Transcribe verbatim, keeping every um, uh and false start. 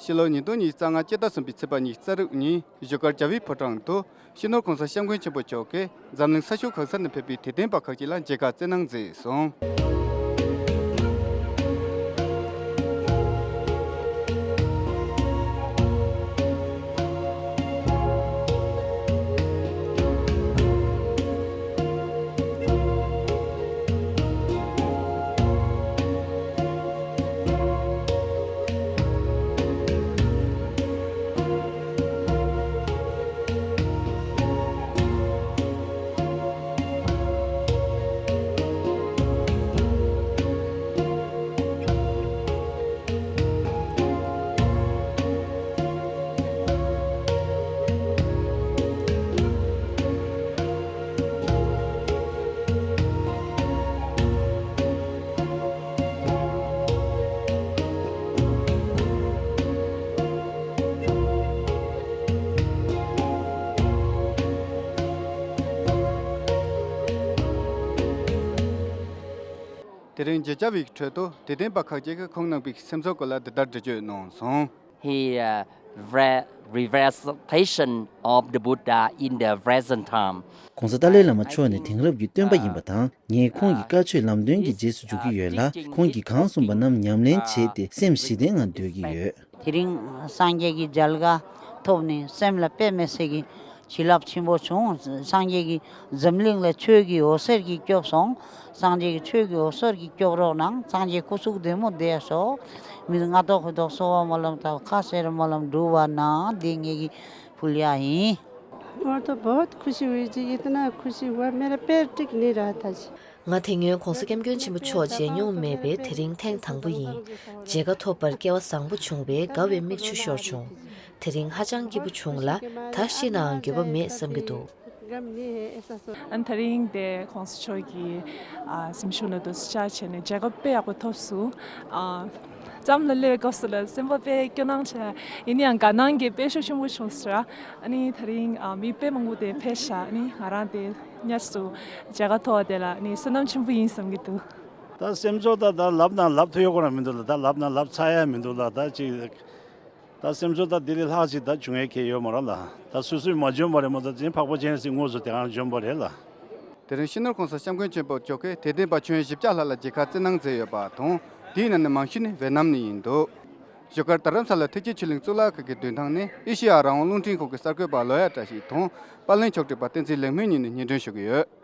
ཕྱི་ལོ་ཉིས་སྟོང་ཉི་ཤུ་རྩ་ལྔ་སྤྱི་ཟླ་གསུམ་པའི་ཚེས་པ་ཉི་ཤུ་རྩ་དྲུག་ཉིན་བཞུགས་སྒར་རྒྱལ་བའི་ཕོ་བྲང་དུ་སྤྱི་ནོར་༸གོང་ས་༸སྐྱབས་མགོན་ཆེན་པོ་མཆོག་གིས་འཛམ་གླིང་ས་ཕྱོགས་གང་ས་ནས་ཕེབས་པའི་དད་ལྡན་པ་ཁག་ཅིག་ལ་མཇལ་ཁ་བསྩལ་གནང་མཛད་སོང་། དེ་རིང་མཇལ་བཅར་བའི་ཁྲོད་དུ་དད་ལྡན་པ་ཁག་ཅིག་གིས་ཁོང་རྣམ་པའི་སེམས་ཚོར་སྐོར་ལ་འདི་ལྟར་འགྲེལ་བརྗོད་གནང་སོང་། He, uh, re- representation of the Buddha in the present time. ༸གོང་ས་ཏཱ་ལའི་བླ་མ་མཆོག་ནི་དེང་རབས་ཀྱི་སྟོན་པ་ཡིན་པ་དང་། ངས་ཁོང་གི་བཀའ་ཆོས་ལམ་སྟོན་གྱི་རྗེས་སུ་འཇུག་གི་ཡོད་ལ། ཁོང་གིས་གང་གསུངས་པ་རྣམས་ཉམས་ལེན་བྱས་ཏེ་སེམས་ཞི་བདེའི་ངང་སྡོད་ཀྱི་ཡོད། དེ་རིང་སངས་རྒྱས་ཀྱི་མཇལ་ཁ་ཐོབ་ནས་སེམས་ལ་དཔེ་མི་སྲིད་ཀྱི་བྱིན་རླབས་ཆེན་པོ་བྱུང་། སངས་རྒྱས་ཀྱིས་འཛམ་གླིང་ལ་ཆོས་ཀྱི་འོད་ཟེར་གྱིས་སྐྱོབ་སོང་། སངས་རྒྱས་ཀྱིས་ཆོས་ཀྱི་འོད་ཟེར་གྱིས་སྐྱོབ་རོགས་གནང་། སངས་རྒྱས་སྐུ་གཟུགས་བདེ་མོ་བསྡད་ཤོག། མི་སྔ་ཐོག་ཧུ་ཐོག་གསོལ་བ་སྨོན་ལམ་བཏབ། ཁ་ཟེར་སྨོན་ལམ་འགྲུབ་པ་ན་འདི་ངེད་ཀྱི་ཕུལ་ཡ་ཡིན། और तो बहुत खुशी हुई जी, इतना खुशी हुआ, मेरा पैर टिक नहीं रहा था जी। ང་དེ་སྔོན་༸གོང་ས་༸སྐྱབས་མགོན་ཆེན་པོ་མཆོག་མཇལ་མྱོང་མེད་པས་དེ་རིང་ཐེངས་དང་པོ་ཡིན། མཇལ་ཁ་ཐོབ་པར་སྐལ་བ་བཟང་པོ་བྱུང་བས་དགའ་བའི་མིག་ཆུ་ཤོར་བྱུང་། དེ་རིང་ཧ་ཅང་སྐྱིད་པོ་བྱུང་ལ། ད་ཤི་ནའང་འགྱོད་པ་མེད་བསམ་གྱི་འདུག། ཨན་དེ་རིང་དེ་༸གོང་ས་མཆོག་གི་ཨ་སེམས་ཤུགས་ལ་དུ་ཅི་ཆ་བྱས་ནས་མཇལ་ཁ་དཔེ་ཡག་པོ་ཐོབ་སོང་། ཨ་འཛམ་ལ་སླེབས་པའི་སྐབས་སུ་ལ་སེམས་པ་དཔེ་སྐྱོ་སྣང་ཆེ། ཡིན་ནའང་དགའ་སྣང་གི་དཔེ་ཤུགས་ཆེན་པོ་བྱུང་ཟེར། ཨ་ནི་དེ་རིང་ཨ་མི་དཔེ་མང་པོ་དེ་ཕེབས་ཤག། ཨ་ནི་ང་རང་དེ་ཉར་སུ་མཇལ་ཁ་ཐོབ་པ་དེ་ལ་ནི་བསོད་ནམས་ཆེན་པོ་ཡིན་བསམ་གྱི་འདུག། ད་སེམས་ཚོར་ད་ད་ལབ་ན་ལབ་ཐུབ་ཡོད་ཁོ་རང་མི་འདུག་ལ། ད་ལབ་ན་ལབ་ཚར་ཡ་མི་འདུག་ལ། ད་ཅིག་ད་སེམས་ཚོར་ད་དེ་ལས་ལྷག་ཅིག་ད་བྱུང་ཡས་ཁེལ་ཡོད་མ་རེད་ལ། ད་སོ་སོས་མ་འཇོན་པ་རེད་མ་གཏོགས་དེ་འཕགས་པ་སྤྱན་རས་གཟིགས་དངོས་སུ་དེ་གང་འཇོན་པ་རེད་ལ། དེ་རིང་སྤྱི་ནོར་༸གོང་ས་༸སྐྱབས་མགོན་ཆེན་པོ་མཆོག་གིས་དད་ལྡན་པ་ཁྱོན་བཞི་བརྒྱ་ལྷག་ལ་མཇལ་ཁ་བསྩལ་གནང་མཛད་ཡོད་པ་དང་། དེའི་ནང་ནས་མང་ཤོས་ནི་ཝེ་ནམ་ནས་ཡིན་འདུག། བཞུགས་སྒར་རྡ་རམ་ས་ལ་ཐེག་ཆེན་ཆོས་གླིང་གཙུག་ལག་ཁང་གི་མདུན་ཐང་ནས་ཨེ་ཤེ་ཡ་རང་དབང་རླུང་འཕྲིན་ཁང་གི་གསར་འགོད་པ་ལོ་ཡ་བཀྲ་ཤིས་དང་། པར་ལེན་ཕྱོགས་སྒྲིག་པ་བསྟན་འཛིན་ལེགས་སྨོན་གཉིས་ནས་སྙན་སྒྲོན་ཞུ་གི་ཡོད།